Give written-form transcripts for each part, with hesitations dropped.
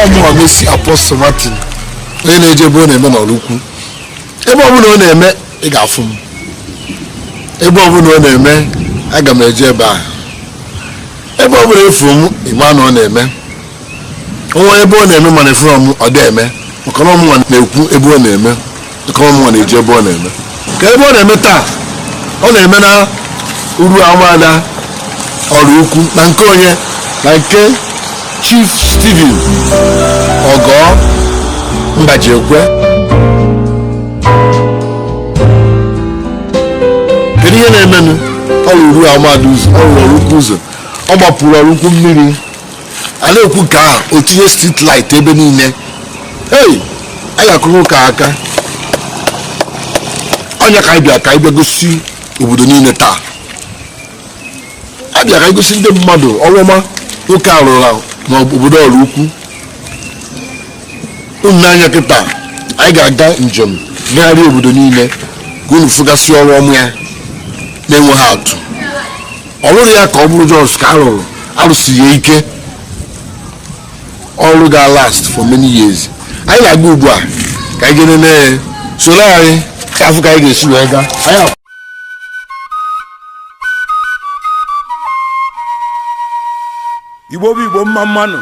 Ọmụwa Mercy Apostle Martin, onye na-eje ebe ọ na-eme n'Ọraukwu. Ebe ọbụla ọ na-eme, ị ga-afụ m. Ebe ọbụla ọ na-eme, aga m eje ebe ahụ. Ebe ọbụla efuru m, ịma na ọ na-eme. Onwe ebe ọ na-eme, mana efuru m, ọ dị eme, maka na ọmụnwa na-ekwu ebe ọ na-eme, maka na ọmụnwa na-eje ebe ọ na-eme. Ka ebe ọ na-eme taa, ọ na-eme na Uru Amada Ọraukwu, na nke onye, na nke Chief Stephen Ọgọ Mbajekwe. Kedu ihe na-emenụ? Ọ rụrụ Uru Amada ụzọ, ọ rụrụ Ọraukwu ụzọ, ọ gbapụrụ Ọraukwu mmiri. A na-ekwu nke ahụ, o tinye street light ebe niile. Ei, anyị akụrụ ụka aka ọnya ka anyị bịa, ka anyị bịa gosi obodo niile taa. A bịa ka anyị gosi ndị mmadụ ọrụ ọma nwoke a rụrụ n'obodo Ọraukwu. Unu n'anya kịta, anyị ga-aga njem gagharị obodo niile ka unu fụgasị ọrụ ọma ya na-enweghị atụ. Ọ rụrụ ya ka ọ bụrụ just ka a rụrụ, arụsiri ya ike, ọrụ ga last for many years. Anyị na-aga ugbu a ka anyị jee nene ya. Soro anyị ka afụ ka anyị ga-esi wee gaa. Anyị Igbo bụ Igbo, mma mmanụ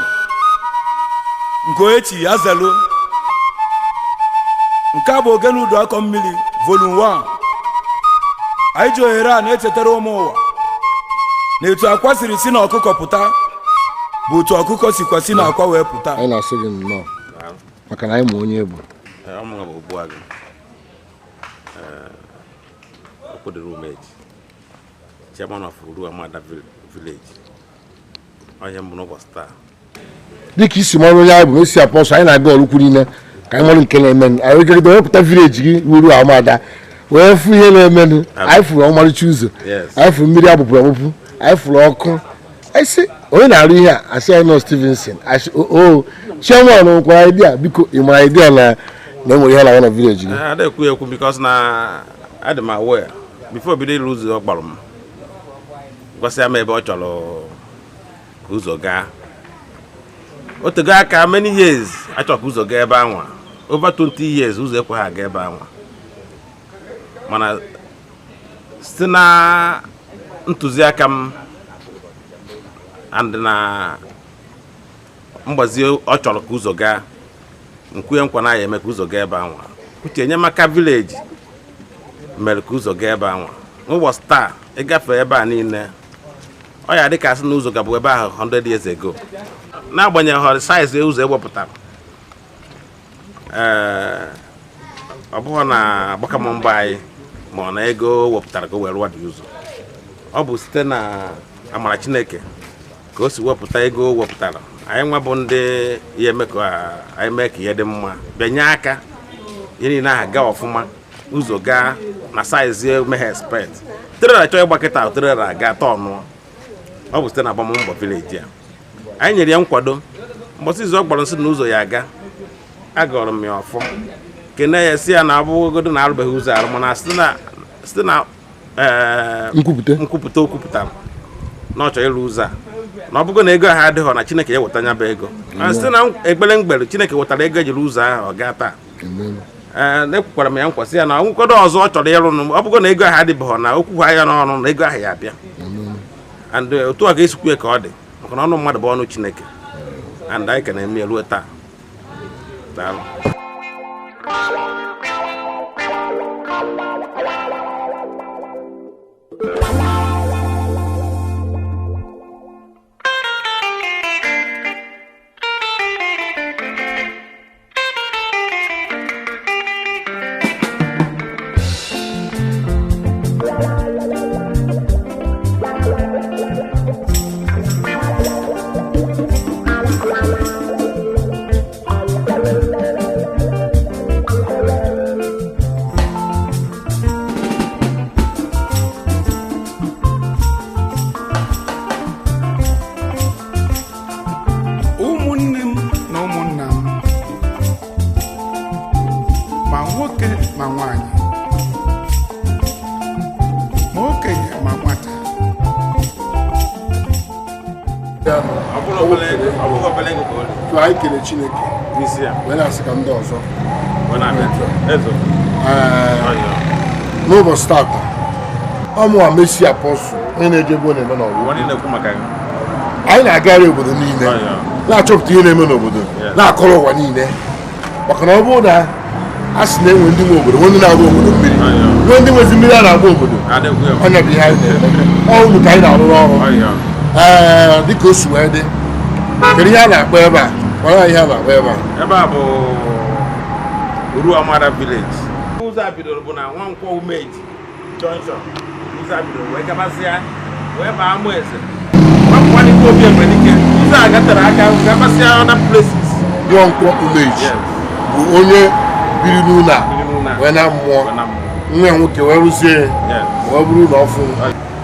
nke onye chi ya zelu. Nke a bụ Ogene Udu Akọ Mmiri Volume 1. Anyị ji ohere a na-echetara ụmụ ụwa na etu akwa siri si na ọkụkọ pụta bụ otu ọkụkọ sikwa si na akwa wee pụta. Anyị na-asị gị nnọọ, maka na anyị ma onye bụ. Ọmụnwa bụ Ogbuagụ Okwudiri Umeji, chairman of Uru Amada Village, onye mbụ n'ụbọchị taa. Dịka isi mara onye anyị bụ Mercy Apostle, anyị na-aga Ọraukwu niile ka anyị mara nke na-emenụ. Anyị wegagide wepụta village gị, Uru Amada, wee fụ ihe na-emenụ. Anyị fụrụ ọmarịcha ụzọ, anyị fụrụ mmiri agbụpụrụ agbụpụ, anyị fụrụ ọkụ. Anyị sị, onye na-arụ ihe a? Asị anyị nọ Stevenson. Asị o chairman nwekwara idea. Biko, ị mara idea na enwere ihe na-arụ na village gị? Ada ekwu ekwu, because na adị m aware before bido ịrụ ụzọ. Ọ gbara m gwasịa m ebe ọ chọrọ ka ụzọ gaa. O tego aka, many years, achọrọ ka ụzọ gaa ebe anwa. Over 20 years, ụzọ ekweghị aga ebe anwa. Mana site na ntụziaka m and na mgbazi ọ chọrọ ka ụzọ gaa, nkwunye nkwa na ya eme ka ụzọ gaa ebe anwa, uche enyemaka village mere ka ụzọ gaa ebe anwa. N'ụbọchị taa, ịgafe ebe a niile, ọ ya dị ka asị na ụzọ gabụ ebe ahụ 100 years ago. N'agbanyeghị size ụzọ ewepụtara, ee, ọ bụghị na agbaka m mbọ anyị ma ọ na ego wepụtara ka o wee rụọ dị ụzọ. Ọ bụ site na amara Chineke ka o si wepụta ego o wepụtara. Anyị nwa bụ ndị ya eme ka anyị mee ka ihe dị mma, bịa nye aka, ihe niile ahụ gaa ọfụma, ụzọ gaa na size emeghe expect. Trailer chọọ ịgba kịta, trailer aga tọnụọ. Ọ bụ site na agbammbọ village a anyị nyere ya nkwado. Mbọsị izu ọ gbara nsị na ụzọ ya aga, agọrọ m ya ọfọ, kene ya, si ya na abụgodo na arụbeghị ụzọ arụ, mana site na nkwupụta. Nkwupụta o kwupụtara na ọ chọrọ ịrụ ụzọ a, na ọ bụgo na ego ahụ adịghọ, na Chineke ya weta nya bụ ego. Ma site na ekpere mgbere, Chineke wetara ego ejiri ụzọ ahụ ọ gaa taa. Ee, na-ekwukwara m ya nkwa, sị ya na nkwado ọzọ ọ chọrọ ịrụ, ọ bụgo na ego ahụ adịbeghọ, na okwu ha ya n'ọnụ na ego ahụ ya abịa. And otu a ga-esikwu ya ka ọ dị, maka na ọnụ mmadụ bụ ọnụ Chineke, and anyị ka na-eme ya ruo taa. Daalụ. Ụmụnne m na ụmụnna m, ma nwoke ma nwanyị, ma okenye ma nwata. Ọ bụrụ bụrụ obere ego, ọ bụghị obere ego ka o riri. So anyị kele Chineke N'isi ya. wee na-asị ka ndị ọzọ Ọ na-abịa. Ezo. Ee, Ọyọ. n'ụbọchị tata, ọmụwa Messi Apostle, onye na-eje ebe ọ na-eme n'ọrụ. Ụwa niile ekwu maka gị. Anyị na-agagharị obodo niile na-achọpụta ihe na-eme n'obodo, na-akọrọ ụwa niile, maka na ọ bụrụ na a sị na enwe ndị nwe obodo, nwe ndị na-agba obodo mmiri, nwee ndị nwezi mmiri a na-agba obodo. Adịkwu ya. Ọnya bụ ihe anyị na-eme, ọ unu ka anyị na-arụrụ ọrụ. Ọyọ. Ee, dịka o si wee dị, kedu ihe a na-akpọ ebe a? Gwara anyị ihe a na-akpọ ebe a. Ebe a bụ Uruamada village. Ụzọ a bidoro bụ na Nwankwọ Umeji junction. Ụzọ a bidoro wee gabasịa wee baa Amaeze. Nwankwọ Obi Emenike. Ụzọ a gatere aka gabasịa other places. Nwankwọ Umeji Yes. bụ onye biri n'ụlọ a Biri n'ụlọ a. wee na mmụọ Wee na mmụọ. nwa ya nwoke wee rụzie ya Yes. wee bụrụ ụlọ ọfụ.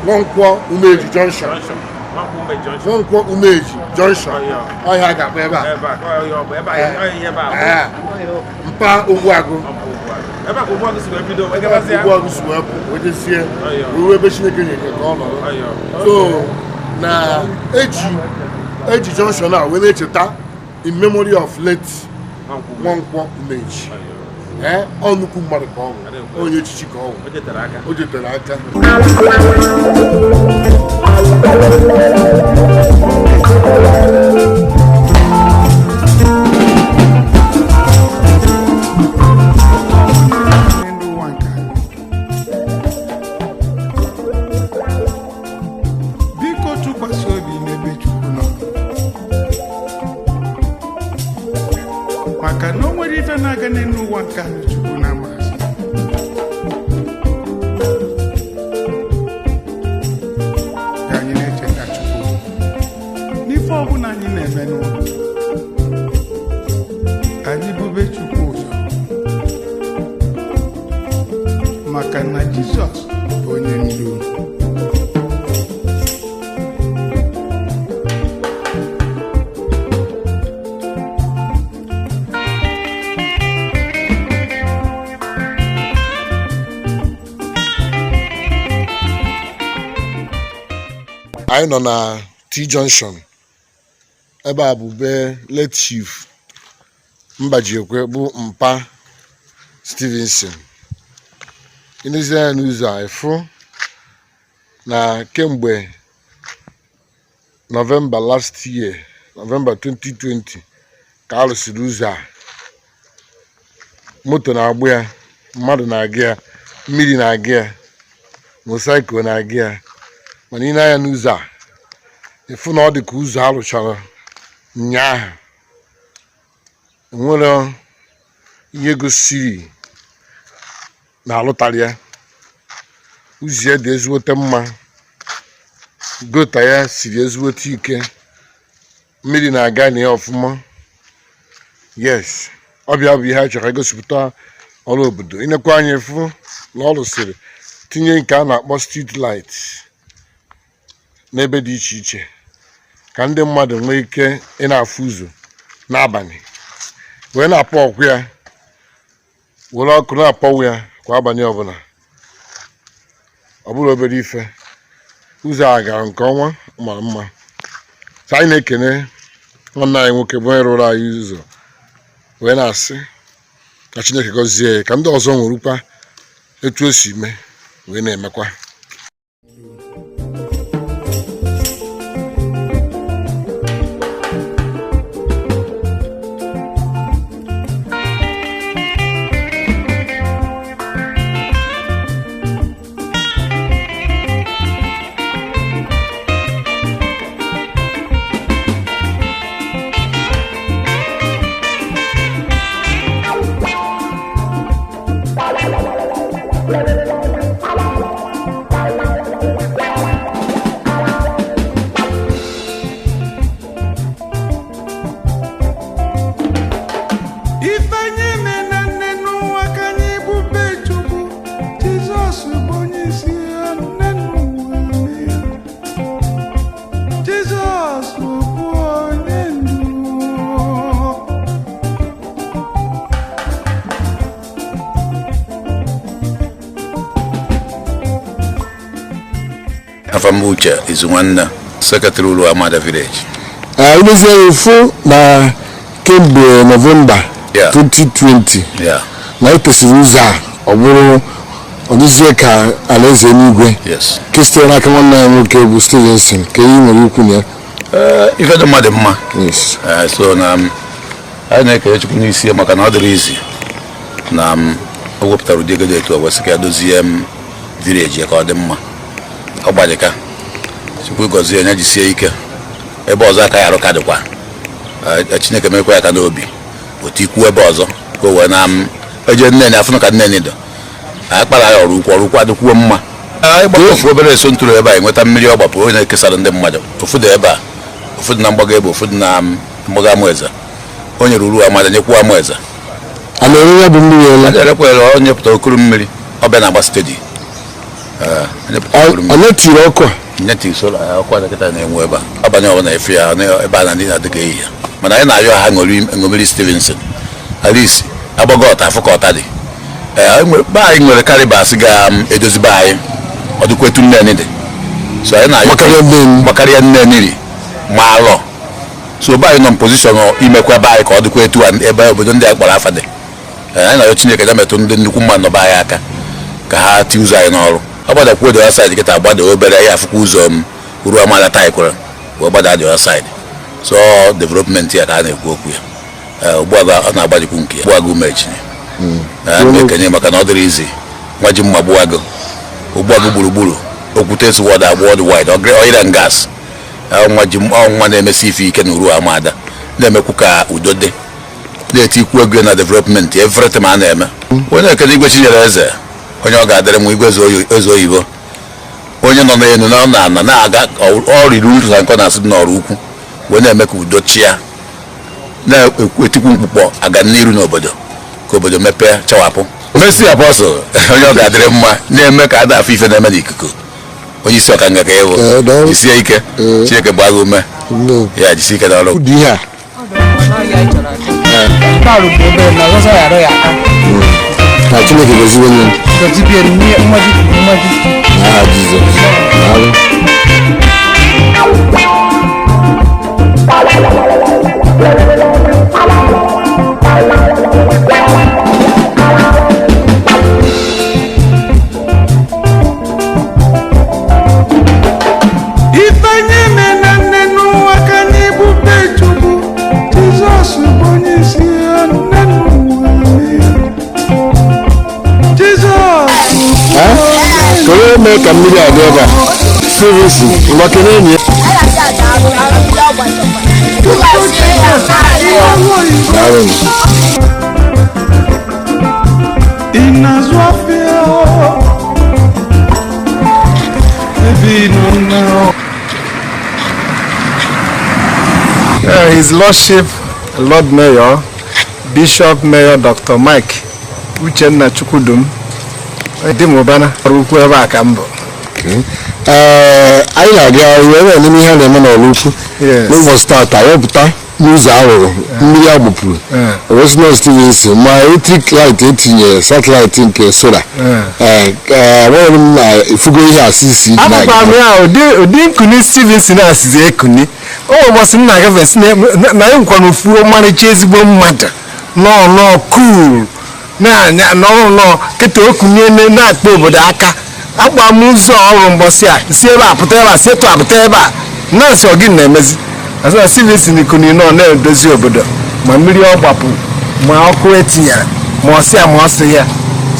Nwankwọ Umeji junction. Junction. Nwankwọ Umeji junction. Nwankwọ Umeji junction. Ọyọ. Ọhịa a ga-akpọ ebe a. Ebe a ka ọyọ bụ ebe a, ọyọ ihe ebe a bụ. Ee, mpa Ogbuagụ. Ọ bụ Ogbuagụ. Ebe a ka Ogbuagụ si wee bido wee gabasịa. Ogbuagụ si wee pụ wee jezie Ọyọ. ruo ebe Chineke nyere ka ọ nọrọ. Ọyọ. So na eji eji junction a wee na-echeta in memory of late Nwankwọ Umeji. Nwankwọ Umeji. Ọyọ. Ee, ọ nnukwu mmadụ ka ọ bụ, onye echichi ka ọ bụ. O jetere aka. O jetere aka. N'elu ụwa nke anyị, biko tụkwasị obi n'ebe Chukwu nọ, maka na o nwere ife na-aga n'elu ụwa nke anyị Chukwu na-amaghị. Ka anyị na-echeta Chukwu n'ife ọbụla anyị na-eme n'ụwa, ka anyị bube Chukwu ụzọ, maka na Jizọs bụ onye ndu. Anyị nọ na T junction. Ebe a bụ be late Chief Mbajiekwe bụ mpa Stevenson. Ilezi anya n'ụzọ a, ịfụ na kemgbe November last year, November 2020, ka a rụsịrị ụzọ a. Moto na-agbụ ya, mmadụ na-aga ya, mmiri na-aga ya, mosaiko na-aga ya. Mana ị na-anya n'ụzọ a, ịfụ na ọ dị ka ụzọ a rụchara ụnyaahụ. Enwere ihe gosiri na alụtara ya. Ụzọ ya dị ezigbote mma, gutter ya siri ezigbote ike, mmiri na-aga na ya ọfụma. Yes, ọbịa bụ ihe a chọrọ egosipụta ọrụ obodo. Inekwa anya, ịfụ na ọ rụsịrị tinye nke a na-akpọ street light n'ebe dị iche iche ka ndị mmadụ nwee ike ị na-afụ ụzọ n'abalị, wee na-apụ ọkụ ya, were ọkụ na-apọwụ ya kwa abalị ọbụla. Ọ bụrụ obere ife, ụzọ a gara nke ọnwa mara mma. So anyị na-ekene nwanne anyị nwoke bụ onye rụrụ anyị ụzọ, wee na-asị ka Chineke gọzie ya, ka ndị ọzọ nwerukwa etu o si mee wee na-emekwa. Ife anyị eme na nne n'ụwa, ka anyị bube Chukwu. Jizọs bụ onye isi ya nne n'ụwa mee. Jizọs bụ onye ndu. Afa m Uche Izu Nwanne, secretary Uruamada village. Imezie ya fụ na kemgbe Nọvemba 2020 na etesiri ụzọ a, ọ bụrụ ọ dịzie ka alaeze eluigwe nke sitere n'aka nwanne ya nwoke bụ Stevenson, ka ihe nwere ikwu na ya? Ife dị mma dị mma. So na anyị na-ekele Chukwu n'isi ya, maka na ọ dịrị izi na o wepụtara ụdị ego dị etu a wee sị ka ya dozie m village ya ka ọ dị mma. Ọ gbadịka Chukwu gọzie ya, jisie ike. Ebe ọzọ aka ya arụ ka dịkwa. Chineke mekwa ya aka n'obi otu ikwu ebe ọzọ ka o wee na m eje nne afụnụ ka nne dọ anyị kpara ya ọrụ ukwu, ọrụ ukwu adịkwuo mma. Anyị gbapụ ofu obere eso ntụrụ ebe a enweta mmiri ọ gbapụ, onye na-ekesara ndị mmadụ. Ofu dị ebe a, ofu dị na mgbago ebe, ofu dị na mgbago Amụeze. O nyere uru amada nyekwu Amụeze. A na-ere ya bụ mmiri ele? Erekwere, onye pụtara okuru mmiri ọbịa na-agba steady. Onye tiri ọkụ a? Nyeti solar ọkụ adịkịta na-enwu ebe a abalị ọbụla efe ya ebe a na ndị na-adịka ehihie, mana anyị na-ayọ ha ṅomiri Stevenson Alice agbago ọta afụ ka ọta dị. Be anyị nwere karịbas ga-edozi be anyị, ọ dịkwa etu nne dị. So anyị na-ayọ gbakarịa nne nri ma alọ. So be anyị nọ position imekwa be anyị ka ọ dịkwa etu ebe obodo ndị a kpọrọ afa dị. Anyị na-ayọ Chineke ya metụ ndị nnukwu mmadụ nọba anyị aka ka ha tie ụzọ anyị n'ọrụ. Ọ gbadakwuo the other side kịta, gbada obere ya, afụkwa ụzọ m ruo amada taikwere wee gbada the other side. So development ya ka a na-ekwu okwu ya ugbu a, ọ na-agbajikwu nke ya gbuago umechini na-ekenye, maka na ọ dịrị izi nwa ji mma gbuago ogbuago gburugburu okwute esi wọd agba world wide oil and gas. Nwa ji nwa na-emesi ife ike na uru amada na-emekwu ka udo dị, na-etikwu ego na development everything a na-eme. Onye ekene Igwe Chinyere Eze, onye ọ ga-adịrị m igwe eze oyibo, onye nọ n'elu na ọ na-ana na-aga ọ riri nrụsa nkọ na asị dị n'ọrụ ukwu wee na-eme ka udo chịa, na-etikwu mkpụkpọ aga n'iru n'obodo ka obodo mepee chawapụ. Mercy Apostle, onye ọ ga-adịrị mma, na-eme ka a na-afụ ife na-eme n'ikuku, onye isi ọkanga ka ịwụ, jisie ike, Chineke gbaa gị ume ya, jisie ike n'ọrụ. Ka Chineke gozie onye n'aha Jizọs. Daalụ. Ifeanyi na nne n'ụwa ka anyị bube Chukwu Jizọs bụ onye isi ya nne n'ụwa. Jizọs. Ka onye mee ka mmiri a dị ebe a, Stevenson, ngwa kene enyi ya. Daalụ. Ị na-azụ afịa ebe ị nọ na His Lordship, Lord Mayor, Bishop Mayor Dr. Mike Uchenna Chukwudum, Dimụbana, ọrụ ukwu ebe a ka m bụ. Anyị na-aga wee na-eme ihe a na-eme n'ọrụ ukwu n'ụbọchị taata. Wepụta n'ụzọ arụrụ, mmiri agbụpụrụ Original Stevenson, ma electric light etinyere, satellite nke solar. Enweghị m na ifugo ihe asịsị. Abụkwa m ya ụdị nkuni Stevenson asịzi ekuni o nwere ụbọchị m na-agafe si na anyị nwekwana ofu ọmarịcha ezigbo mmadụ nọọ nọọ cool na-anya nọrọ nọọ kịta okunye na-akpa obodo aka akpa m ụzọ ọrụ mbọsị a si ebe a pụta ebe a, si etu a pụta ebe a nọọsụ ọ gịnị na-emezi asị na Stevenson kuni nọ na-edozi obodo, ma mmiri ọ gbapụ, ma ọkụ etinyere, ma ọ sị ya ma ọ sị ya.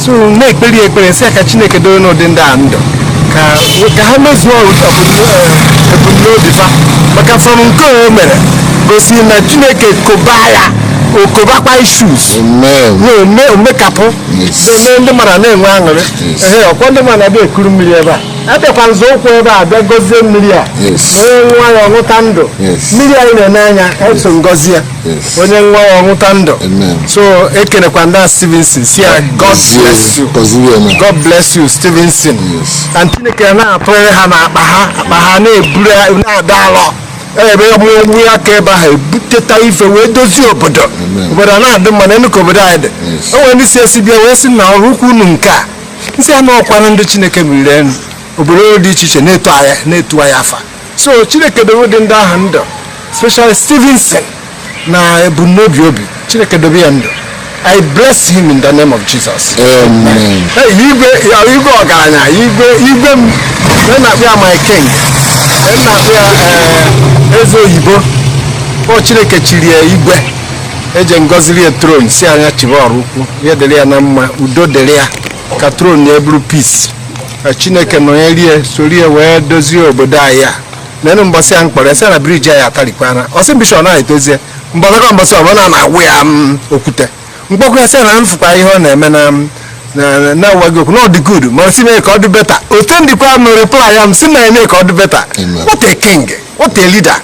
So na-ekperi ekpere sị ya ka Chineke dowe n'ụdị ndị a ndụ ka ha mezuo ebumnobi fa, maka from nke o mere gosi na Chineke koba ya okobakwa issues na-eme omekapụ na-eme ndị mmadụ na-enwe aṅụrị. Ehe, ọkwa ndị mmadụ na-abịa ekuru mmiri ebe a, abịakwa nzọụkwụ ebe a bịa gọzie mmiri a, onye nwa ya ọṅụta ndụ. Mmiri anyị na-ene anya eso ngọzi ya, onye nwa ya ọṅụta ndụ. So ekenekwa ndị a Stevenson, si ya God bless you, God bless you Stevenson, and Chineke na-atụgharị ha na akpa ha, akpa ha na-eburu na-ada alọ ebe ọmụmụ ya ka ebe ahụ ebuteta ife wee dozie obodo. Obodo a na-adị mma na enu ka obodo anyị dị. O nwere ndị si esi bịa wee sị na ọrụ ukwu unu nke a nsị ha na ọkwanụ ndị Chineke miriri elu obodo dị iche iche na-eto anyị na-etu anyị afa. So Chineke dowe dị ndị ahụ ndụ. Especially Stevenson na ebumnobi obi Chineke dobe ya ndụ. I bless him in the name of Jesus. Amen. Hey, igwe ya, igwe ọgaranya, igwe igwe m na-akpụ ya my king, na-akpụ ya eze oyibo. O Chineke chiri ya igwe, eje ngọziri ya throne, si anya chibe ọrụ ukwu, ihe dịrị ya na mma, udo dịrị ya, ka throne ya bụrụ peace, ka Chineke nọnyerie sorie wee dozie obodo anyị a. N'elu mbọsị ya mkpọrọ ya sị na bridge anyị atarikwana, ọsị bishọp na-etozie mbọsịkwa mbọsị ọbụla na-awụ ya okwute mkpọkwa ya sị na mfụkwa ihe ọ na-eme na na-agwa gị okwu na ọ dị good, ma ọ sị mee ka ọ dị better. Ote ndịkwa m reply ya, m sị na eme ka ọ dị better. Amen. What a king, what a leader.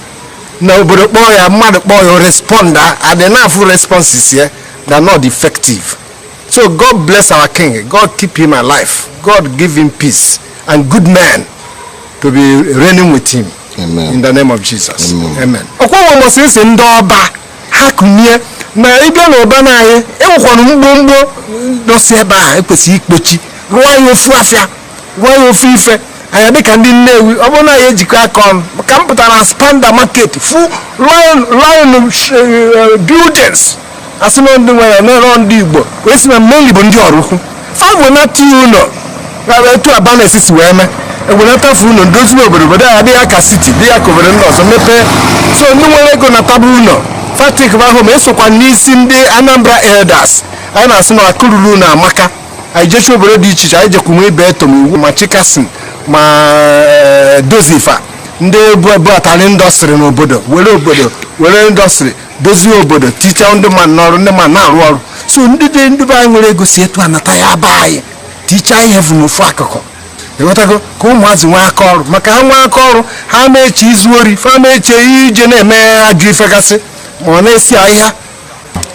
Na obodo kpọọ ya, mmadụ kpọọ ya, o respond and enough responses ya they are not effective. So God bless our king, God keep him alive, God give him peace and good men to be reigning with him. Amen. In the name of Jesus. Amen. Amen. Ọkwa nwe mbọsị esi ndị ọba ha kụnye na ịbịa n'ụba na anyị enwekwana mgbomgbo nọsị ebe a ekwesịghị ikpochi, rụọ ya ofu afịa, rụọ ya ofu ife anya dịka ndị Nnewi. Ọ bụrụ na anyị ejikọ aka ọnụ, ka m pụtara na Spanda market fu line buildings, asị na ndị nwere n'ọrụ ndị Igbo wee sị na mainly bụ ndị ọrụ ukwu fa wenata ụlọ etu aba na-esisi wee mee, ewenatafu ụlọ dozie obodo, obodo ya dị ya ka city, dị ya ka obodo ndị ọzọ mepee. So ndị nwere ego nataba ụlọ fatik ahụ, ma esokwa n'isi ndị Anambra elders anyị na-asị na akụ ruru na amaka. Anyị jechi obodo dị iche iche, anyị jekwa ma ibe etom iwu ma chikasin ma dozifa ndị bụ atara industry n'obodo, were obodo were industry dozie obodo, tichaa ndị mmadụ n'ọrụ, ndị mmadụ na-arụ ọrụ. So ndị dị ndị be anyị nwere ego si etu anata ya be anyị, tichaa ihe bụ n'ofu akụkụ, ịghọtago, ka ụmụazị nwee aka ọrụ, maka ha nwee aka ọrụ ha na-eche izu ori, fa na-eche ije na-eme ajọ ife gasị, ma ọ na-esi ahịhịa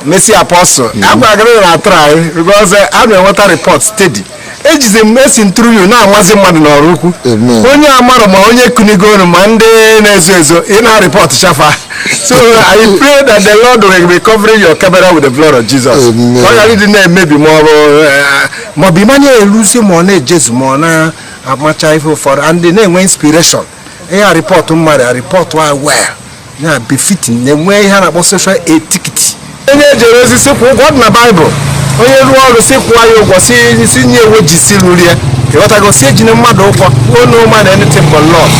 mesi apọstụl agwagara na atụrụ anyị because a na-enweta report steady. Ejizi m esi ntụrụ na-amazi mmadụ n'ọrụ ukwu, Amen. onye amarọ ma onye kunigonu ma ndị na-ezo ezo ị na-report chafa. So I pray that the Lord will be covering your camera with the blood of Jesus. Amen. Ka ọ ghara ịdị na-emebi ma ọ bụ ma ọ bụ ịmanye eluzi, ma ọ na-ejezu, ma ọ na-amacha ife ụfọdụ and na-enwe inspiration ihe a report mmadụ a report a well na befitting, na-enwe ihe a na-akpọ social etiquette. Onye ejere ozi si kwụ ụgwọ, ọ dị na Baịbụl, onye rụọ ọrụ si kwụọ ya ụgwọ, si nye ewe ji si rụrie, ịghọtago, si ejina mmadụ ụgwọ, no man anything but love.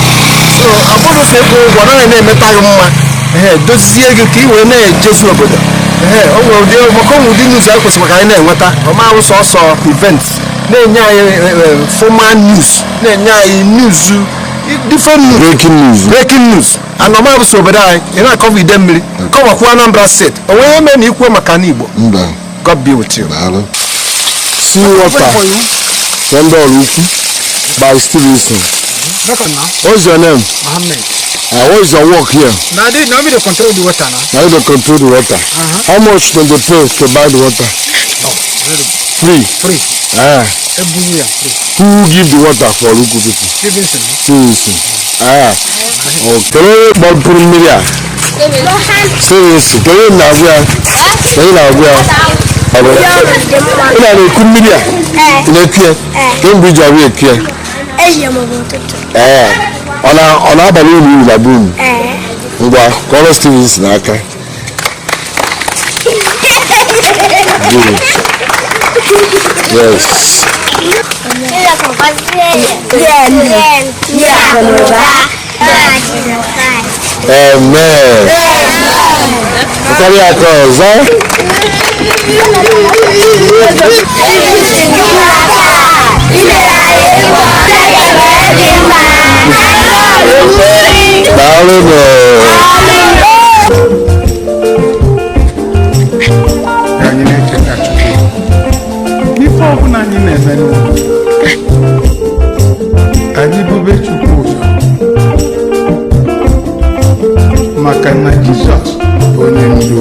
So ọ bụrụ sị ịkwụ ụgwọ naghị na-emeta gị mma, ee dozie gị ka ị wee na-ejezu obodo. Ee o nwere ụdị maka ụmụ ụdị news anyị kwesịrị maka anyị na-enweta, ọ ma sọsọ events na-enye anyị formal news, na-enye anyị news different news, Breaking news. Breaking news and ọma bụ so obodo anyị ị na-akọva ide mmiri, kọvakwuo Anambra steeti, o nwere ihe mere na ikwuo maka na Igbo. Mba. God be with you. Daalụ. Sea water from ndị ọrụ ukwu by Stevenson. What's your name? Mohammed. What is your work here? Now they now we dey control the water now. Now you dey control the water. How much dem dey pay to buy the water? Free. Free. Ah. Everywhere free. Who give the water for Ọrụ people? Stevenson. Stevenson. Ah. Oh, kedu onye gbapụrụ mmiri a? Stevenson. Kedu onye na-agwụ ya? Kedu onye na-agwụ ya? Ọ bụ ị na-eku mmiri a? Ị na-eku ya? Kemgbe iji abịa eku ya? Eji m ụtụtụ. Ee. Ọ na-abalị unu uru na be unu? Ee. Ngwa, kọrọ Stevenson aka. Good. Yes. Amen. Nkarị aka ọzọ. Daalụ nụ. Ka anyị na-echeta Chukwu n'ife ọbụla anyị na-eme n'ụwa, anyị bube Chukwu ụzọ, maka na Jizọs bụ onye ndu.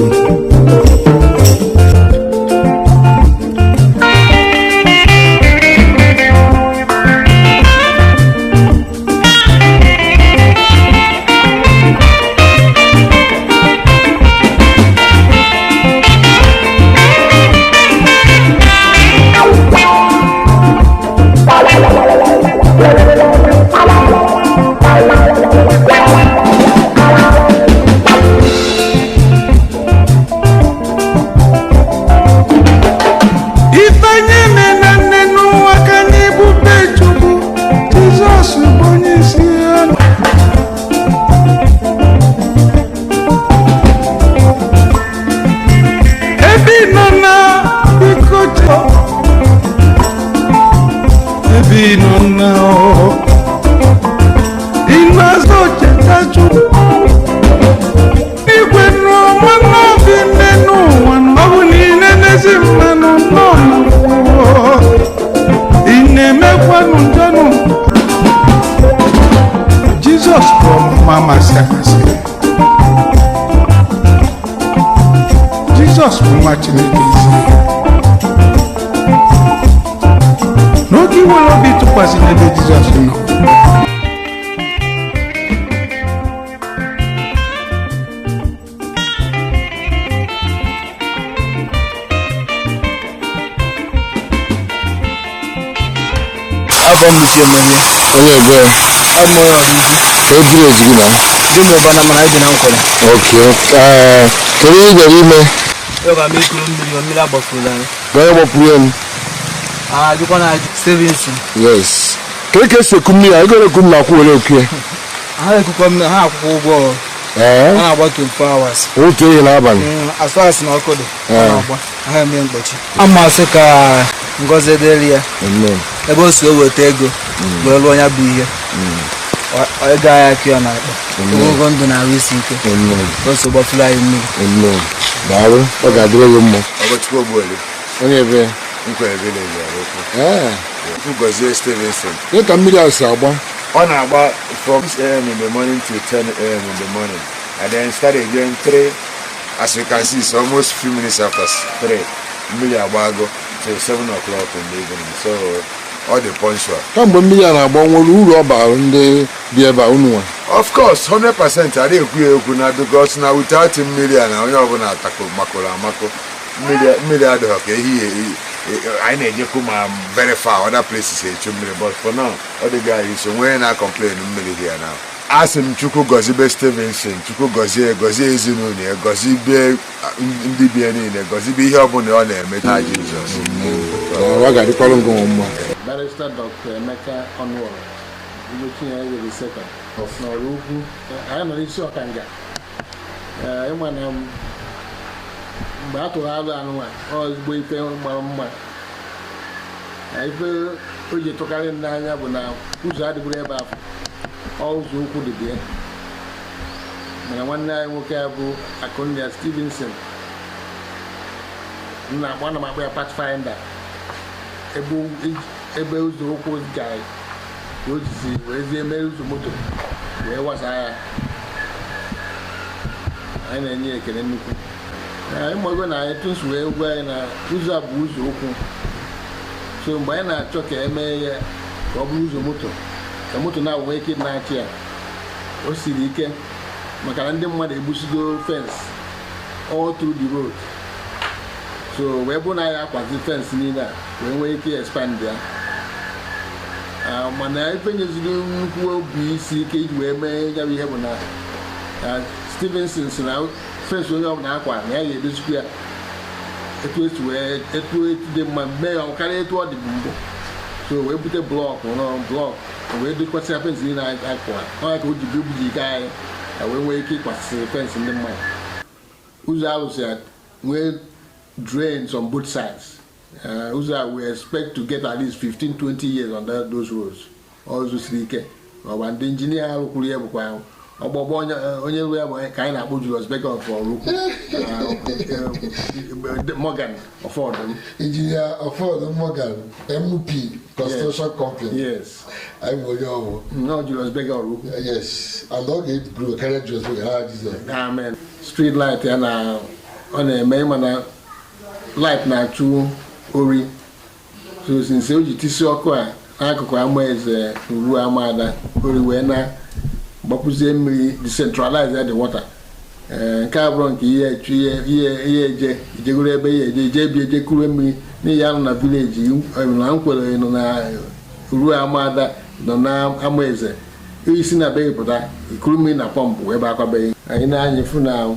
isi. N'oge iwere obi tụkwasị n'ebe Jizọs nọ. Abọ m Uche Emerie. Onye ebe? Abụ m onye Ọraukwu. Ka e village gị na? Di m ụba na mana anyị bi na Nkwere. Okay. Kedu ihe ị bịara ime? Ebe m ekuru mmiri, mmiri agbafuru anyị. Ka onye gbapụrụ ya m? Ah, jụkwa na ajụ. Stevenson. Yes. Kedu ka esi eku mmiri a? Ego eku m na-akwụ were eku ya. Ha ekukwa mmiri, ha akwụkwọ ụgwọ. Ee? Ha na-agba 24 hours. Otu ehihie n'abalị. As far as na ọkụ dị, ha Ee. na-agba. Ha eme mkpọchi. Ama asị ka ngọzi dịrị ya. Amen. Ebe o si eweta ego wee lụọ ya bụ ihe. Ego anyị akụ ya n'akpa. Amen. Ogologo ndụ na ahụ isi ike. Amen. Ka o si gbafuru anyị mmiri. Amen. Daalụ, ọ ga-adịrị gị mma. Ọgọchukwu Ogbueli. Onye ebe? Nkwere village Ọraukwu. Ee. Chukwu gọzie Stevenson. Kedu ka mmiri a si agba? Ọ na-agba from 6 a.m. in the morning to 10 a.m. in the morning, and then start again 3. As you can see, it's almost few minutes after 3. Mmiri agbago till 7 o'clock in the evening. So all the punctual. Kamgbe mmiri a na-agba, nwere uru ọ bara ndị bi ebe a, unu nwa? Of course, 100%. Adịghị ekwu ya ekwu na because na without mmiri a na onye ọbụla atako makoro amako. Mmiri adịghị ka ehihie anyị na-ejekwu ma very far other places echu mmiri, but for now ọ dịghị anyị so nwee na complain mmiri here now. Asị m Chukwu gọzibe Stevenson, Chukwu gọzie, gọzie ezinụlọ ya, gọzibe ndị bie niile, gọzibe ihe ọbụla ọ na-eme na Jizọs. Ọ ga-adịkwara ngị mma. Barrister Dr. Emeka Ọnụọra, Igwe Chinyere the Second of N'Ọraukwu. Anyị nọ n'isi ọkanga. Ịma na mgbe a tụrụ alụ anụnwa, ọ ezigbo ife mara mma. Ife o ji tụkarị m n'anya bụ na ụzọ adịburu ebe ahụ, ọ ụzọ ụkwụ dị bịa. Mana nwanne anyị nwoke a bụ Akụnna Stevenson, m na-akpọ, ana m akpọ ya Pathfinder. Ebe ụzọ ụkwụ gara ka o jisi wee zie mee ụzọ moto wee wasaa ya. Anyị na-enye ya ekele nnukwu. Ịmago na anyị tụnsu wee gwa anyị na ụzọ a bụ ụzọ ụkwụ, so mgbe anyị na-achọ ka e mee ya ka ọ bụrụ ụzọ moto, ka moto na-abụghị ike na-achị ya, o siri ike maka na ndị mmadụ egbusigo fence all through the road. So wee bụ na anyị akwazi fence niile a wee nwee ike expand ya. Mana ife nyeziri nnukwu obi isi ike iji wee mee ya bụ ihe bụ na Stevenson si na fence onye ọbụla akwa na ya ga-edozikwa ya etu esi wee etu etu dị mma, mee ya karịa etu ọ dị mbụ. So wee bute block nọ block wee dokwasị ya fence niile akwa ọ ya ka o ji bịa ike anyị ya wee nwee ike ịkwasị fence ndị mmadụ. Ụzọ alụsị ya nwee drains on both sides. Ụzọ a we expect to get at least 15-20 years on those roads. Ọzọ siri ike ọgba ndị injinia arụkwuru ya bụkwa ọgbọgbọ onye rụ ya bụ ka anyị na-akpọ Julius Berger of Ọraukwu, Morgan Ọfọdụ. Engineer Ọfọdụ Morgan, MP Construction Company. Yes. Anyị bụ onye ọbụ. No, Julius Berger Ọraukwu. Yes, and ọ ga-grow karịa Julius Berger ha Jizọs. Amen. Street light ya na ọ na-eme, ịma na light na-achụ ori. So since o ji tisi ọkụ a n'akụkụ ama eze ruo amaada, ori wee na gbapụzie mmiri, decentralize the water. Nke a bụrụ nke ihe echu ihe ihe eje ijegoro ebe ihe eje ije bi eje kuru mmiri n'ihi ya nọ na village na Nkwere, nọ na ruo amaada, nọ na ama eze, isi na be pụta ikuru mmiri na pọmpụ ebe akwabeghị. Anyị na-anya fụ na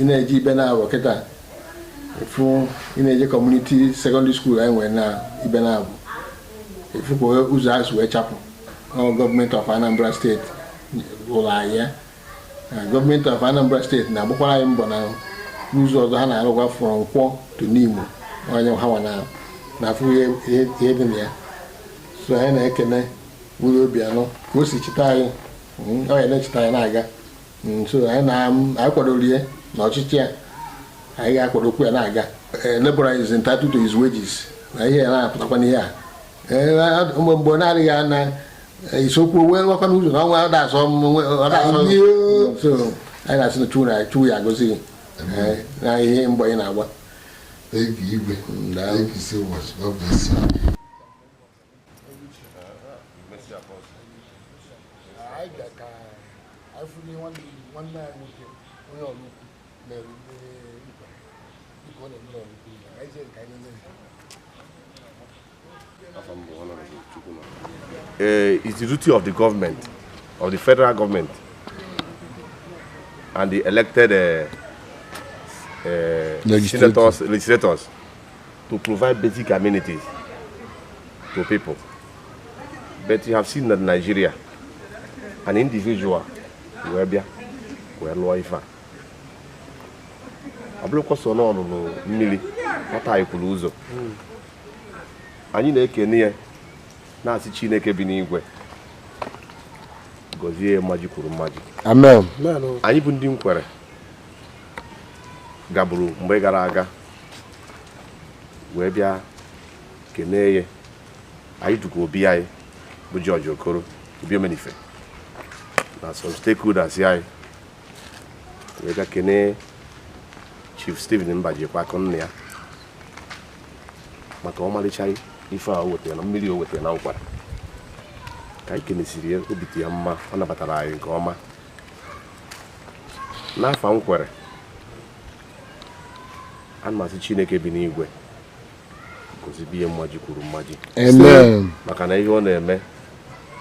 ị na-eje ibe na-abụ kịta ịfụ ị na-eje community secondary school anyị nwere na ibe na-abụ ịfụ ka ụzọ azụ wee chapụ. Ọ gọọmenti of Anambra Steeti ụlọ anyị ya. Gọọmenti of Anambra Steeti na-agbakwara anyị mbọ na n'ụzọ ọzọ ha na-arụkwa from Nkwọ to Nimo, onye ha nwa na-afụ ihe dị na ya. So anyị na-ekene nwunye Obianọ ka o si cheta anyị, ọ ya na-echeta anyị na-aga. So anyị na anyị kwadoro ihe na ọchịchị ya, anyị ga-akwadokwu ya na-aga. Laborer is entitled to his wages na ihe ya na-apụtakwa n'ihe a. Mgbe ọ na-adịghị ana isokwu wee rụọkwa n'ụzọ na ọnwa ọ da-asọ ọ da-asọ. So anyị na-asị na Chukwu na Chukwu ya agọzi gị na ihe mbọ ị na-agba. Thank you, Igwe. Thank you so much. God bless you. Anyị bịa ka anyị fụrụ nwanne anyị nwoke onye ọrụ ukwu mere ndị Nkwere dịka ọ na-emere ọrụ ukwu ya. Anyị jee ka anyị lelee ya. It's the duty of the government, of the federal government, and the elected Legislators. senators, legislators, to provide basic amenities to people. But you have seen that in Nigeria, an individual wee bịa wee lụọ ife a, ọ bụrụkwa so na ọlụlụ mmiri ọta anyị kwuru ụzọ, anyị na-ekene ya, na-asị Chineke bi n'igwe gọzie ya mmaji kwuru mmaji. Amen. Anyị bụ ndị Nkwere gagburu mgbe gara aga wee bịa kenee ya. Anyị dukwa obi anyị bụ George Okoro, Obi Omenife, na some stakeholders anyị wee bịa kenee Chief Stephen Mbajikwa akụ nna ya maka ọmarịcha ife a o wetara na mmiri o wetara na Nkwere. Ka anyị kenesiri ya, obi dị ya mma, ọ nabatara anyị nke ọma. N'afọ Nkwere, ana m asị Chineke bi n'igwe gozibe ihe mmaji kwuru mmaji. Amen. Maka na ihe ọ na-eme,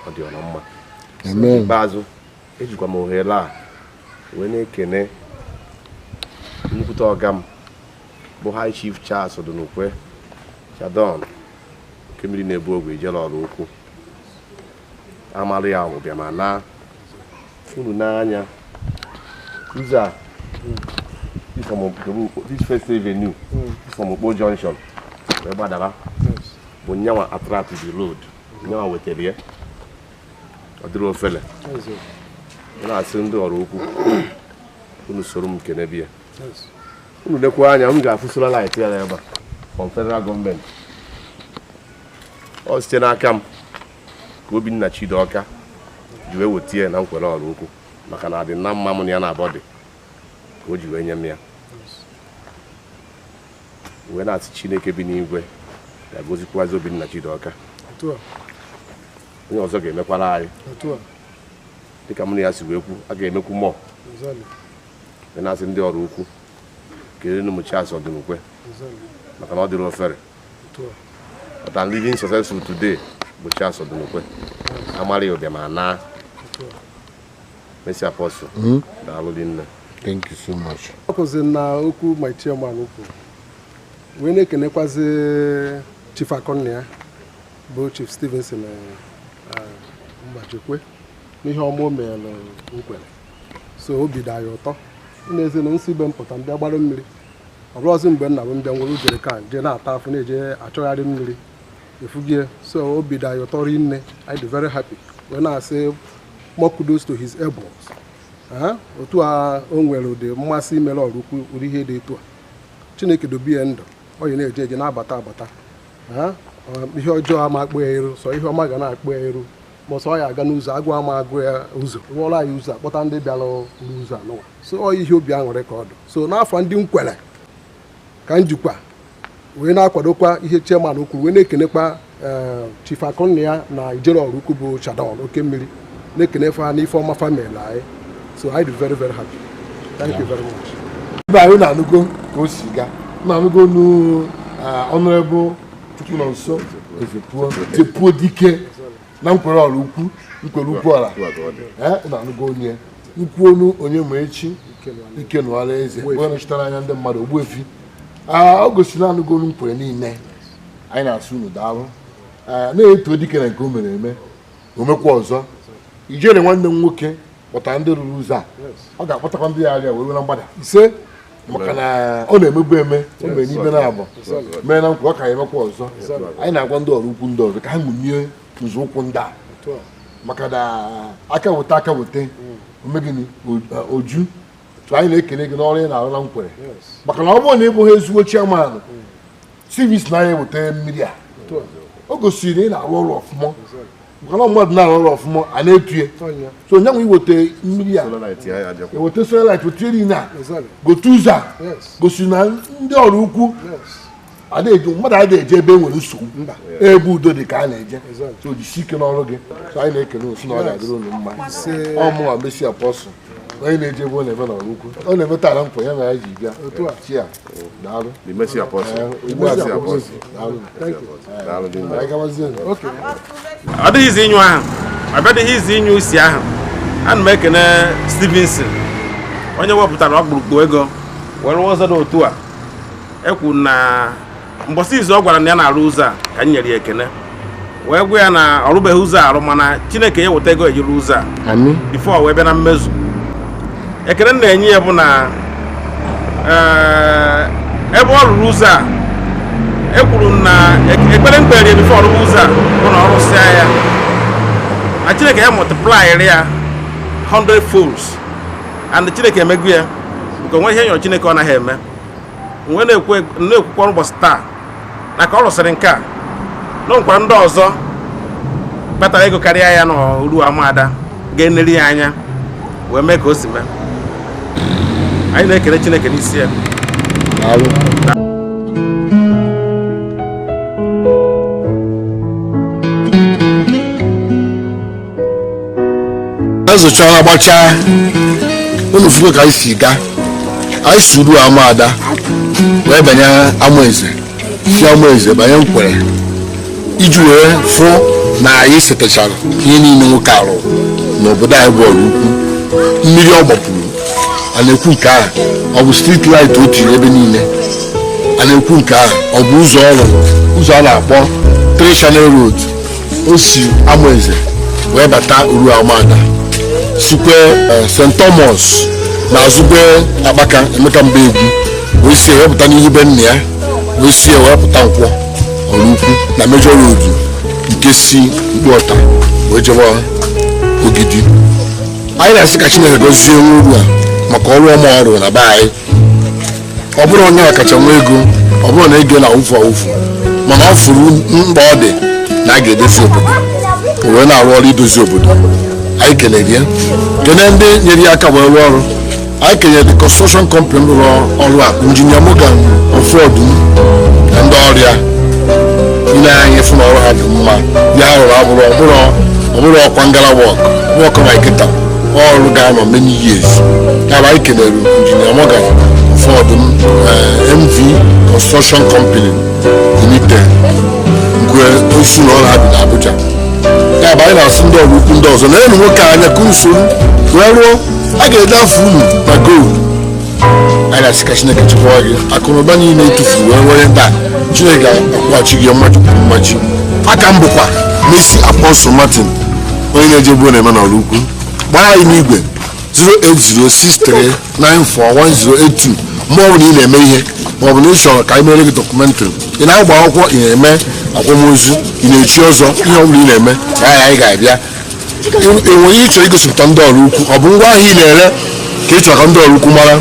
ọ dị ọna mma. Amen. Ikpeazụ, ejikwa m ohere a wee na-ekene nnukwute ọga m bụ High Chief Charles Odunukwe Chadon nke mmiri na-ebu ogwe ijele ọrụ ukwu amalụ ya ụbịa ma na unu n'anya ụzọ a this from this First Avenue, this from Okpo Junction wee gbadara bụ nyanwa attract the road, nyanwa wetara ya, ọ dịrị ofele. Ị na-asị ndị ọrụ ukwu unu soro m kene bịa, unu lekwa anya, unu ga-afụ solar light ya ebe a from federal gọọmenti. Ọ site n'aka m ka Obinna Chidoka ji wee weta ya na Nkwere ọrụ ukwu, maka na adị na mma mụ na ya na-abọ dị ka o ji wee nye m ya, wee na-asị Chineke bi n'igwe ga-agozikwazi Obinna Chidoka. Onye ọzọ ga-emekwara anyị dịka mụ na ya si wee kwu, a ga-emekwu mmụọ. Wee na-asị ndị ọrụ ukwu kelenu m Charles Odunukwe maka na ọ dịrị ofere. But I'm living successful today bụ Charles Odunukwe amara ya ụbịa ma na Mercy Apostle. Daalụ dị nne. Thank you so much. Ọ kụzi na okwu my chairman kwuru, wee na-ekenekwazi Chief Akọnna bụ Chief Stevenson Mbajikwe n'ihe ọma o mere Nkwere. So obi dị anyị ụtọ n'ezie na nsi ibe m pụta mbịa gbara mmiri, ọ bụrụzi mgbe nna m mbịa nwere jerrycan jee na-ata afụ na-eje achọgharị mmiri efugie. So obi dị anyị ụtọ rinne, anyị dị very happy, wee na-asị more kudos to his elbows. Otu a o nwere ụdị mmasị imere ọrụ ukwu ụdị ihe dị etu a, Chineke dobe ya ndụ, ọ yi na-eje eje na-abata abata. Ihe ọjọọ ama akpụ ya iru, sọ ihe ọma ga na-akpụ ya iru, ma ọsọ ya aga n'ụzọ agụ ama agụ ya ụzọ rụọrọ anyị ụzọ akpọta ndị bịara n'ụzọ anụwa. So ọ ihe obi aṅụrị ka ọ dị. So n'afọ ndị Nkwere ka njikwa wee na-akwadokwa ihe chairman kwuru, wee na-ekenekwa Chief Akụnna ya na ijere ọrụ ukwu bụ Chadon oke mmiri, na-ekenefe ha n'ife ọma family anyị. So I dị very very happy. Thank you very much. Ebe anyị na-anụgo ka o si gaa, na-anụgo nu Honorable Chukwunonso Ezepuo Dike na Nkwere ọrụ ukwu, Nkwere ukwu ọra, na-anụgo onye nkwu onu onye ma echi ike nụọla eze onye nọchitere anya ndị mmadụ Ogbuefi. Ọ gosiri na anụgo onu Nkwere niile. Anyị na-asụ unu daalụ, na-eto dike na nke o mere eme, o mekwa ọzọ. Ijere nwanne m nwoke kpọtara ndị rụrụ ụzọ a, ọ ga-akpọtakwa ndị ya arịa wee na mgbada ise, maka na ọ na-emebu eme, o mere n'ibe na-abụ mee na nkwa, ọ ka emekwa ọzọ. Anyị na-agwa ndị ọrụ ukwu ndị ọzọ ka ha ṅụmie nzọụkwụ ndị a, maka na aka weta aka weta omegịnị oju. Anyị na-ekele gị n'ọrụ ị na-arụ na Nkwere, maka na ọ bụrụ na ị bụghị ezigbo chairman service na anyị eweta mmiri a, o gosiri na ị na-arụ ọrụ ọfụma, maka na mmadụ na-arụ ọrụ ọfụma a na-etu ya. So onye nwe iweta mmiri a, eweta solar light, weta niile a, gote ụzọ a, gosiri na ndị ọrụ ukwu Mmadụ adịghị eje ebe e nwere nsogbu, ebe udo dị ka a na-eje. So jisi ike n'ọrụ gị. So anyị na-ekele osu na ọ ga-adịrị unu mma. Ọ mụnwa Mercy Apostle, onye na-eje ebe ọ na-eme n'ọrụ ukwu, ọ na-eme taa na mkpọ ya na ya ji bịa. Chia, daalụ. The Mercy Apostle. Mercy Apostle. Daalụ. Daalụ dị mma. Anyị gawazie. Ọ dịghị izi ịnyụ ahụ, ọ bịadịghị izi ịnyụ isi ahụ. Ana m ekene Stevenson, onye wepụtara ọkpụrụkpụ ego were rụọ ụzọ dị otu a. Ekwu na mbọsị izu ọ gwara na ya na-arụ ụzọ a ka m nyere ya ekene, wee gwa ya na ọ rụbeghị ụzọ arụ, mana Chineke ya weta ego ejiri ụzọ a bifo wee bịa na mmezu. Ekene m na-enye ya bụ na ebe ọ rụrụ ụzọ a, ekwuru m na ekpere m kpere ya bifo ọ rụrụ ụzọ a bụ na ọ rụsịa ya na Chineke ya multiply ya 100 folds, and Chineke emego ya nke onwe ihe nyọrọ Chineke ọ naghị eme. Mgbe na-ekwukwa ụbọchị taa na ka ọ rụsịrị nke a, na nkwara ndị ọzọ kpatara ego karịa ya n'oru amaada ga-eneri ya anya wee mee ka o si mee. Anyị na-ekele Chineke n'isi ya. Azụchara gbachaa unu fugo ka anyị si gaa. Anyị si ruo amaada wee banye Amaeze, si Amaeze banye Nkwere, iji wee fụ na anyị setachara ihe niile nwoke arụ n'obodo anyị bụ ọrụ ukwu. Mmiri ọ gbapụrụ a na-ekwu nke ahụ, ọ bụ street light o tiri ebe niile a na-ekwu nke ahụ, ọ bụ ụzọ ọ rụrụ, ụzọ a na-akpọ Three Channel Road. O si Amaeze wee bata Oru Amada, sikwe St. Thomas na azụbe Akpaka Emeka Mbaegwu, wee sie wee pụta n'ihu be nna ya, wee sie wee pụta Nkwọ ọrụ ukwu na Major Road nke si Mkpọta wee jebe Ogidi. Anyị na-asị ka Chineke gọzie nwa uru a maka ọrụ ọma ọ rụrụ na be anyị. Ọ bụrụ onye ọkacha nwa ego, ọ bụrụ na ego na-awụfu awụfu, mana ọ fụrụ mkpa ọ dị na a ga-edozi obodo, o wee na-arụ ọrụ idozi obodo. Anyị kelere ya, kene ndị nyere ya aka wee rụọ ọrụ. Anyị kenyere the construction company rụrụ ọrụ a, Injinia Morgan Ofuodum na ndị ọrịa ile anyị fụ na ọrụ ha dị mma. Ya rụrụ abụrụ ọbụrụ ọkwa ngala wọk wọk na nkịta ọrụ ga-anọ many years. Ya bụ anyị kelere Injinia Morgan Ofuodum, MV Construction Company Limited nke osu na ọrụ ha bi na Abuja. Ya bụ anyị na-asị ndị ọrụ ukwu ndị ọzọ na elu nwoke anya ka usoro wee rụọ, a ga-ede afọ unu na gold. Anyị na-asị ka Chineke chekwaa gị akụnụba niile etufuru wee were taa. Chineke ga-akwụghachi gị mmaji kwuru mmaji. Aka m bụkwa Mercy Apostle Martin, onye na-eje ebe ọ na-eme n'ọrụ ukwu. Gbaa anyị n'igwe 08063941082 mgbe ọbụla ị na-eme ihe, ma ọ bụ na ị chọrọ ka anyị mere gị dọkụmentrị, ị na-agba akwụkwọ, ị na-eme akwamozu, ị na-echi ọzọ, ihe ọbụla ị na-eme, anyị ga-abịa. Enwere ihe ị chọrọ igosipụta ndị ọrụ ukwu, ọ bụ ngwa ahịa ị na-ere ka ị chọrọ ka ndị ọrụ ukwu mara,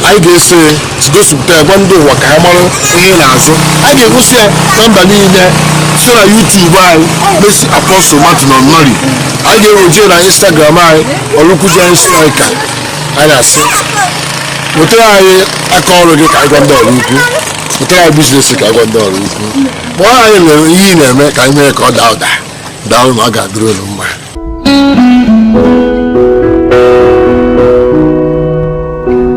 anyị ga-eso ya gosipụta ya gwa ndị ụwa ka ha mara ihe ị na-azụ. Anyị ga-egosi ya na mba niile site na YouTube anyị Mercy Apostle Martin Onori. Anyị ga-eweje na Instagram anyị Ọrụukwu Giant Striker. Anyị na-asị wetara anyị aka ọrụ gị ka anyị gwa ndị ọrụ ukwu, wetara anyị biznes ka anyị gwa ndị ọrụ ukwu, kpọọ anyị ihe ị na-eme ka anyị mee ka ọ daa ụda. Daalụ na ọ ga-adịrị unu mma.